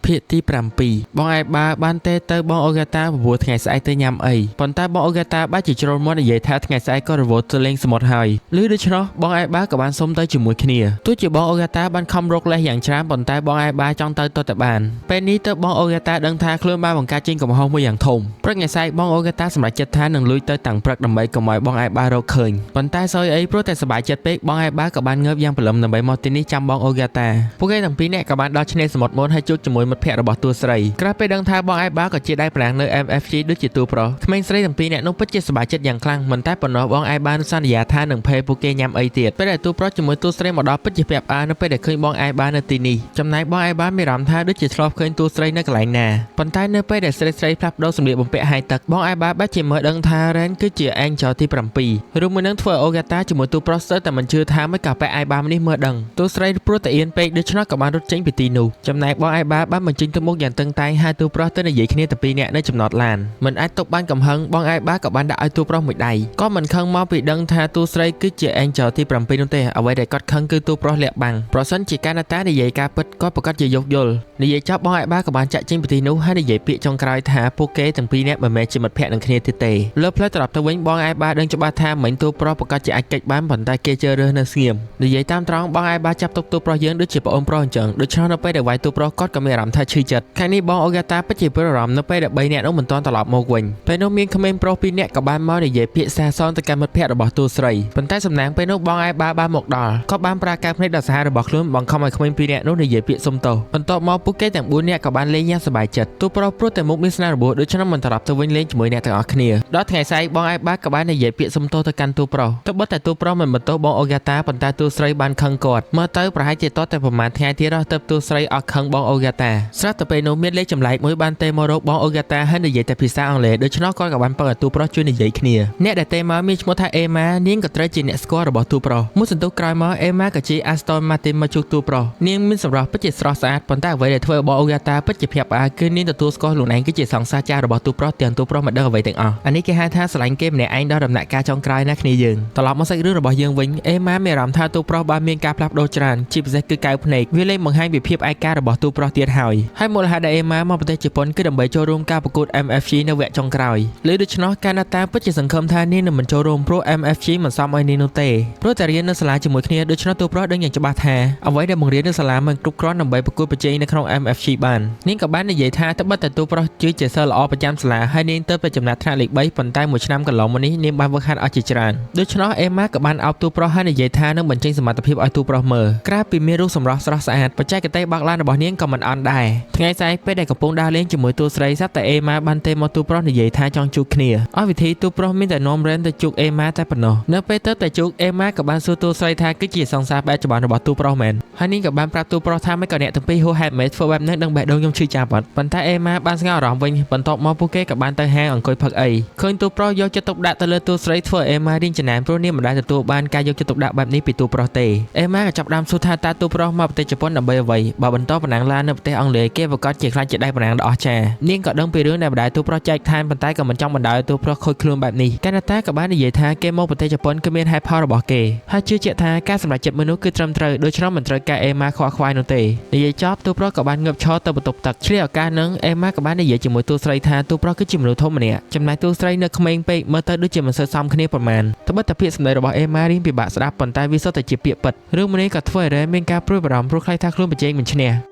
ភាគទី7បងឯបាបានទេទៅបងអូហ្គាតាពពោះថ្ងៃស្អែកទៅញ៉ាំអីប៉ុន្តែបងអូហ្គាតាបែរជាជ្រុលមាត់និយាយថាថ្ងៃស្អែកក៏រវល់ទៅលេងសមុទ្រហើយឬដូច្នោះបងឯបាក៏បានសុំទៅជាមួយគ្នាទោះជាបងអូហ្គាតាបានខំរកលេសយ៉ាងច្រើនប៉ុន្តែបងឯបាចង់ទៅទៅតែបានពេលនេះទៅបងអូហ្គាតាដឹងថាខ្លួនបានបង្កើតចេញកំហុសមួយយ៉ាងធំព្រឹកថ្ងៃស្អែកបងអូហ្គាតាសម្រេចចិត្តថានឹងលួចទៅតាំងព្រឹកដើម្បីកុំឲ្យបងឯបារកឃើញប៉ុន្តែសោយអីព្រោះតែសប្បាយចិត្តពេកបងឯបាក៏បានងើបយ៉ាងព្រលឹមដើម្បីមកទីនេះចាំបងអូហ្គាតាពួកគេទាំងពីរនាក់ក៏បានដល់ឆ្នេរសមុទ្រមុនហើយជួបជាមួយមិត្តភ័ក្តិរបស់តួស្រីក្រោយពេលដឹងថាបងឯបាក៏ជាដៃប្រាំងនៅ MFG ដូចជាតួប្រុសក្មេងស្រីទាំងពីរនាក់នោះពិតជាសប្បាយចិត្តយ៉ាងខ្លាំងមិនតែប៉ុណ្ណោះបងឯបានសន្យាថានឹងភេពួកគេញ៉ាំអីទៀតពេលដែលតួប្រុសជាមួយតួស្រីមកដល់ពិតជាភ្ញាក់ផ្អើលនៅពេលដែលឃើញបងឯបានៅទីនេះចំណែកបងឯបាមានអារម្មណ៍ថាដូចជាធ្លាប់ឃើញតួស្រីនៅកន្លែងណាប៉ុន្តែនៅពេលដែលស្រីស្រីផ្លាស់ប្ដូរសម្លៀកបំពាក់ហាយទឹកបងឯបាបែរជាមើលដឹងថារ៉េនគឺជា Angel ទី7រួមមួយនឹងធ្វើឲ្យអូហ្គាតាជាមួយតួប្រុសស្ទើរតែមិនជឿថាមិនក៏ប៉ែឯបានេះមើលដឹងតួស្រីព្រោះតែអៀនពេកដូច្នោះក៏បានរត់ចេញពីទីនោះចំណែកបងឯបាបានបញ្ចេញទឹកមុខយ៉ាងតឹងតែងហើយតួប្រុសទៅនិយាយគ្នាតែពីរនាក់នៅចំណតឡានមិនអាចទប់បានកំហឹងបងឯបាក៏បានដាក់ឲ្យតួប្រុសមួយដៃក៏មិនខឹងមកពីដឹងថាតួស្រីគឺជា Angel ទី7នោះទេអ្វីដែលគាត់ខឹងគឺតួប្រុសលាក់បាំងប្រសិនជាកាណាតានិយាយការពិតគាត់ប្រកាសជាយោគយល់និយាយចប់បងឯបាក៏បានចាក់ចេញពីទីនោះហើយនិយាយពាក្យចុងក្រោយថាពួកគេទាំងពីរនាក់មិនមែនជាមិត្តភក្តិនឹងគ្នាទៀតទេលើផ្លូវត្រឡប់ទៅវិញបងឯបាដឹងច្បាស់ថាមិញតួប្រុសប្រកាសជាអាចកិច្ចបានប៉ុន្តែគេជឿរើសនៅស្ងៀមនិយាយតាមត្រង់បងឯបាចាប់ទុកតួប្រុសយើងដូចជាប្អូនប្រុសអញ្ចឹងដូច្នោះនៅពេលដែលវាយតួប្រុសគាត់ក៏មានអារម្មណ៍ថាឈឺចិត្តខាងនេះបងអូហ្គាតាពិតជាព្រួយអារម្មណ៍នៅពេលដែល3នាក់នោះមិនទាន់ត្រឡប់មកវិញពេលនោះមានក្មេងប្រុស2នាក់ក៏បានមកនិយាយពាក្យសាសនទៅកាន់មិត្តភក្តិរបស់តួស្រីប៉ុន្តែសំណាងពេលនោះបងឯបាបានមកដល់ក៏បានប្រើកែវភ្នែកដ៏សាហាវរបស់ខ្លួនបង្ខំឲ្យក្មេង2នាក់នោះនិយាយពាក្យសុំទោសបន្ទាប់មកពួកគេទាំង4នាក់ក៏បានលេងយ៉ាងសប្បាយចិត្តតួប្រុសព្រោះតែមុខមានស្នារបួសដូច្នោះមិនត្រឡប់ទៅវិញលេងជាមួយអ្នកទាំងអស់គ្នាដល់ថ្ងៃស្អែកបងឯបាក៏បាននិយាយពាក្យសុំទោសទៅកាន់តួប្រុសទោះបីតែតួប្រុសមិនបន្ទោសបងអូហ្គាតាប៉ុន្តែតួស្រីបានខឹងគាត់មើលទៅប្រហែលជាតតែប្រហែលថ្ងៃទៀតទើបតួស្រីអត់ខឹងបងអូហ្គាតាស្រាប់តែពេលនោះមានលេខចម្លែកមួយបានទេមករកបងអូហ្គាតាហើយនិយាយតែភាសាអង់គ្លេសដូច្នោះគាត់ក៏បានពឹងឲ្យតួប្រុសជួយនិយាយគ្នាអ្នកដែលទេមកមានឈ្មោះថាអេម៉ានាងក៏ត្រូវជាអ្នកស្គាល់របស់តួប្រុសមួយសន្ទុះក្រោយមកអេម៉ាក៏ជា Aston Martin មកជួបតួប្រុសនាងមានសម្រស់ពិតជាស្រស់ស្អាតប៉ុន្តែអ្វីដែលធ្វើឲ្យបងអូហ្គាតាពិតជាភ្ញាក់ផ្អើលគឺនាងទទួលស្គាល់ខ្លួនឯងគឺជាសង្សារចាស់របស់តួប្រុសទាំងតួប្រុសមិនដឹងអ្វីទាំងអស់អានេះគេហៅថាស្រឡាញ់គេម្នាក់ឯងដល់ដំណាក់កាលចុងក្រោយណាគ្នាយើងត្រឡប់មកសាច់រឿងរបស់យើងវិញអេម៉ាមានអារម្មណ៍ថាតួប្រុសបានមានការផ្លាស់ប្ដូរច្រើនជាពិសេសគឺកែវភ្នែកវាលែងបង្ហាញពីភាពឯការបស់តួប្រុសទៀតហើយហើយមូលហេតុដែលអេម៉ាមកប្រទេសជប៉ុនគឺដើម្បីចូលរួមការប្រកួត MFG នៅវគ្គចុងក្រោយឬដូច្នោះកាណាតាពិតជាសង្ឃឹមថានាងនឹងមិនចូលរួមព្រោះ MFG មិនសមឲ្យនាងនោះទេព្រោះតែរៀននៅសាលាជាមួយគ្នាដូច្នោះតួប្រុសដឹងយ៉ាងច្បាស់ថាអ្វីដែលបង្រៀននៅសាលាមិនគ្រប់គ្រាន់ដើម្បីប្រកួតប្រជែងនៅក្នុង MFG បាននាងក៏បាននិយាយថាត្បិតតែតួប្រុសជាសិស្សល្អប្រចាំសាលាហើយនាងទៅតែចំណាត់ថ្នាក់លេខ3ប៉ុន្តែមួយឆ្នាំកន្លងមកនេះនាងបានវឹកហាត់អស់ជាច្រើនដូច្នោះអេម៉ាក៏បានអោបតួប្រុសហើយនិយាយថានឹងបញ្ចេញសមត្ថភាពឲ្យតួប្រុសមើលក្រៅពីមានរូបសម្រស់ស្រស់ស្អាតបច្ចេកទេសបើកឡានរបស់នាងក៏មិនអន់ដែរថ្ងៃស្អែកពេលដែលកំពុងដើរលេងជាមួយតួស្រីស្រាប់តែអេម៉ាបានទេមកតួប្រុសនិយាយថាចង់ជួបគ្នាអស់វិធីតួប្រុសមានតែនាំរ៉េនទៅជួបអេម៉ាតែប៉ុណ្ណោះនៅពេលទៅតែជួបអេម៉ាក៏បានសួរតួស្រីថាគឺជាសង្សារបែបច្បាស់របស់តួប្រុសមែនហើយនាងក៏បានប្រាប់តួប្រុសថាមិនក៏អ្នកទាំងពីរហួសហេតុមែនធ្វើបែបនេះដឹងបេះដូងខ្ញុំឈឺចាប់អត់ប៉ុន្តែអេម៉ាបានស្ងល់អារម្មណ៍វិញបន្ទាប់មកពួកគេក៏បានទៅហាងអង្គុយផឹកអីឃើញតួប្រុសយកចិត្តទុកដាក់ទៅលើតួស្រីធ្វើអេម៉ារៀងច្រណែនព្រោះនាងមិនដែលទទួលបានការយកចិត្តទុកដាក់បែបនេះពីតួប្រុសទេអេម៉ាក៏ចាប់ផ្ដើមសួរថាតើតួប្រុសមកប្រទេសជប៉ុនដើម្បីអ្វីបើបន្តប្រណាំងឡាននៅប្រទេសអង់គ្លេសគេប្រកាសជាខ្លាចជាដៃប្រណាំងដ៏អស្ចារ្យនាងក៏ដឹងពីរឿងដែលម្ដាយតួប្រុសចែកឋានប៉ុន្តែក៏មិនចង់បណ្ដោយឲ្យតួប្រុសខូចខ្លួនបែបនេះកាណាតាក៏បាននិយាយថាគេមកប្រទេសជប៉ុនគឺមានហេតុផលរបស់គេហើយជឿជាក់ថាការសម្រេចចិត្តមួយនោះគឺត្រឹមត្រូវដូច្នោះមិនត្រូវការអេម៉ាខ្វល់ខ្វាយនោះទេនិយាយចប់តួប្រុសក៏បានងើបឈរទៅបន្ទប់ទឹកឆ្លៀតឱកាសនឹងអេម៉ាក៏បាននិយាយជាមួយតួស្រីថាតួប្រុសគឺជាមនុស្សធំម្នាក់ចំណែកតួស្រីនៅក្មេងពេកមើលទៅដូចជាមិនសូវសមគ្នាប្រមាណត្បិតតែពាក្យសម្ដីរបស់អេម៉ារៀងពិបាកស្ដាប់ប៉ុន្តែវាសុទ្ធតែជាពាក្យពិតរឿងមួយនេះក៏ធ្វើឲ្យរ៉េមានការព្រួយបារម្ភព្រោះខ្លាចថាខ្លួនប្រជែងមិនឈ្នះ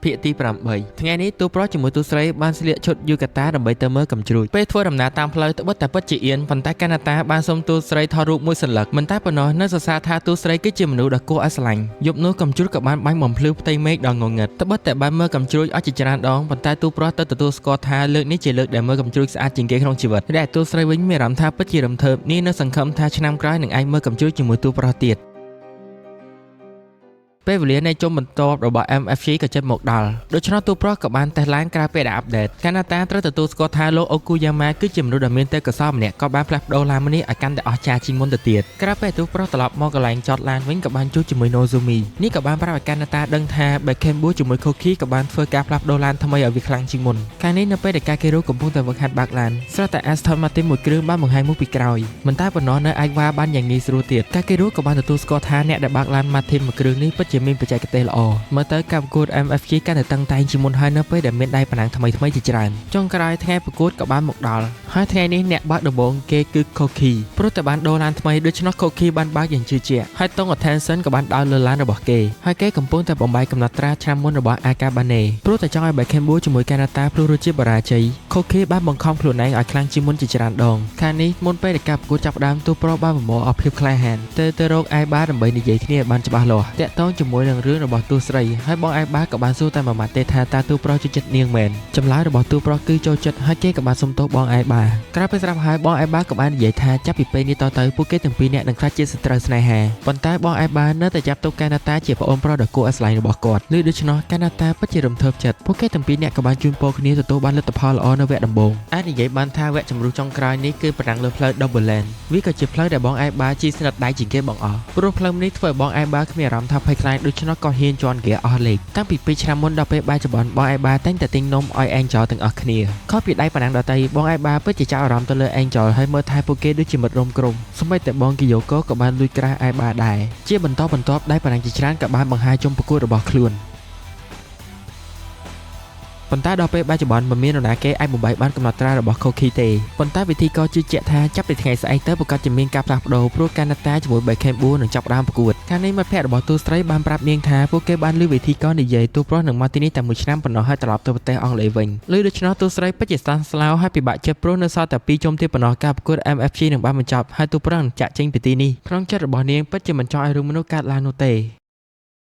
ភាគទី8ថ្ងៃនេះតួប្រុសជាមួយតួស្រីបានស្លៀកឈុតយូកាតាដើម្បីទៅមើលកំជ្រួចពេលធ្វើដំណើរតាមផ្លូវត្បិតតែពិតជាអៀនប៉ុន្តែកាណាតាបានសុំតួស្រីថតរូបមួយសន្លឹកមិនតែប៉ុណ្ណោះនៅសរសើរថាតួស្រីគឺជាមនុស្សដ៏គួរឲ្យស្រឡាញ់យប់នោះកំជ្រួចក៏បានបាញ់បំភ្លឺផ្ទៃមេឃដ៏ងងឹតត្បិតតែបានមើលកំជ្រួចអស់ជាច្រើនដងប៉ុន្តែតួប្រុសទៅទទួលស្គាល់ថាលើកនេះជាលើកដែលមើលកំជ្រួចស្អាតជាងគេក្នុងជីវិតដែលតួស្រីវិញមានអារម្មណ៍ថាពិតជារំភើបនេះនៅសង្ឃឹមថាឆ្នាំក្រោយនឹងអាចមើលកំជ្រួចជាមួយតួប្រុសទៀតពេលវេលានៃជុំបន្ទាប់របស់ MFG ក៏ជិតមកដល់ដូច្នោះតួប្រុសក៏បានតេស្តឡើងក្រៅពេលដែលអាប់ដេតកាណាតាត្រូវទទួលស្គាល់ថាលោកអូគូយ៉ាម៉ាគឺជាមនុស្សដ៏មានទេពកោសល្យម្នាក់ក៏បានផ្លាស់ប្ដូរឡានមួយនេះឲ្យកាន់តែអស្ចារ្យជាងមុនទៅទៀតក្រៅពេលតួប្រុសត្រឡប់មកកន្លែងចតឡានវិញក៏បានជួបជាមួយណូហ្ស៊ូមីនេះក៏បានប្រាប់ឲ្យកាណាតាដឹងថា Beckham ជាមួយ Koki ក៏បានធ្វើការផ្លាស់ប្ដូរឡានថ្មីឲ្យវាខ្លាំងជាងមុនកាលនេះនៅពេលដែលកាកេរូកំពុងតែវឹកហាត់បើកឡានស្រាប់តែ Aston Martin មួយគ្រឿងបានបង្ហាញមុខពីក្រោយមិនតែប៉ុណ្ណោះនៅអាចវ៉ាបានយ៉ាងងាយស្រួលទៀតកាកេរូក៏បានទទួលស្គាល់ថាអ្នកដែលបើកឡាន Martin មួយគ្រឿងនេះពិតជា ជាមានបច្ចេកទេសល្អមើលទៅការប្រកួត MFG កាន់តែតឹងតែងជាងមុនហើយនៅពេលដែលមានដៃប្រណាំងថ្មីៗជាច្រើនចុងក្រោយថ្ងៃប្រកួតក៏បានមកដល់ហើយថ្ងៃនេះអ្នកបើកដំបូងគេគឺ Koki ព្រោះតែបានដូរឡានថ្មីដូច្នោះ Koki បានបើកយ៉ាងជឿជាក់ហើយតុង attention ក៏បានដើរលើឡានរបស់គេហើយគេកំពុងតែបំបែកកំណត់ត្រាឆ្នាំមុនរបស់ Akabane ព្រោះតែចង់ឲ្យ Bakenbu ជាមួយកាណាតាភ្លោះរសជាតិបរាជ័យ Koki បានបង្ខំខ្លួនឯងឲ្យខ្លាំងជាងមុនជាច្រើនដងខាងនេះមុនពេលដែលការប្រកួតចាប់ផ្ដើមទូប្រុសបានប្រមូលអស់ភាពក្លាហានទៅទៅរកអៃបាដើម្បីនិយាយគ្នាឲ្យបានច្បាស់លាស់តាក់ទងជាមួយនឹងរឿងរបស់ទូស្រីហើយបងអៃបាក៏បានសួរតែមួយម៉ាត់ទេថាតើទូប្រុសចូលចិត្តនាងមែនចម្លើយរបស់ទូប្រុសគឺចូលចិត្តហើយគេក៏បានសុំទោសបងអៃបាក្រៅពីស្រាប់ហើយបងអៃបាក៏បាននិយាយថាចាប់ពីពេលនេះតទៅពួកគេទាំងពីរនាក់នឹងក្លាយជាសត្រូវស្នេហាប៉ុន្តែបងអៃបានៅតែចាប់ទុកកាណាតាជាប្អូនប្រុសដ៏គួរឲ្យស្រឡាញ់របស់គាត់ឬដូច្នោះកាណាតាពិតជារំភើបចិត្តពួកគេទាំងពីរនាក់ក៏បានជូនពរគ្នាទទួលបានលទ្ធផលល្អនៅវគ្គដំបូងអាចនិយាយបានថាវគ្គជម្រុះចុងក្រោយនេះគឺប្រណាំងលើផ្លូវ Double Lane វាក៏ជាផ្លូវដែលបងអៃបាជិះស្និទ្ធដៃជាងគេបងអស់ព្រោះផ្លូវនេះធ្វើឲ្យបងអៃបាគ្មានអារម្មណ៍ថាភ័យខ្លាចដូច្នោះក៏ហ៊ានជន់ហ្គាអស់លេខតាំងពី2ឆ្នាំមុនដល់ពេលបច្ចុប្បន្នបងអៃបាតែងតែទិញនំឲ្យ Angel ទាំងអស់គ្នាខុសពីដៃប្រណាំងដទៃបងអៃបាពិតជាចាប់អារម្មណ៍ទៅលើ Angel ហើយមើលថែពួកគេដូចជាមិត្តរួមក្រុមសូម្បីតែបងគីយ៉ូកូក៏បានលួចក្រាស់អៃបាដែរជាបន្តបន្ទាប់ដៃប្រណាំងជាច្រើនក៏បានបង្ហាញជុំប្រកួតរបស់ខ្លួនប៉ុន្តែដល់ពេលបច្ចុប្បន្នមិនមាននរណាគេអាចបំបែកបានកំណត់ត្រារបស់ Koki ទេប៉ុន្តែវិធីក៏ជឿជាក់ថាចាប់ពីថ្ងៃស្អែកទៅប្រកាសជាមានការផ្លាស់ប្ដូរព្រោះកាណាតាជាមួយ Beckham 4នឹងចាប់ផ្ដើមប្រកួតកាលនេះមិត្តភ័ក្តិរបស់ទូស្រីបានប្រាប់នាងថាពួកគេបានឮវិធីកនិយាយទូប្រុសនឹងមកទីនេះតែមួយឆ្នាំប៉ុណ្ណោះហើយត្រឡប់ទៅប្រទេសអង់គ្លេសវិញឮដូច្នោះទូស្រីពិតជាស្តាន់ស្លោហើយពិបាកចិត្តព្រោះនៅសល់តែពីរជុំទៀតប៉ុណ្ណោះការប្រកួត MFG នឹងបានបញ្ចប់ហើយទូប្រុសនឹងចាក់ចេញពីទីនេះក្នុងចិត្តរបស់នាងពិតជាមិនចង់ឲ្យរឿងមនុស្សកើតឡើងនោះទេ។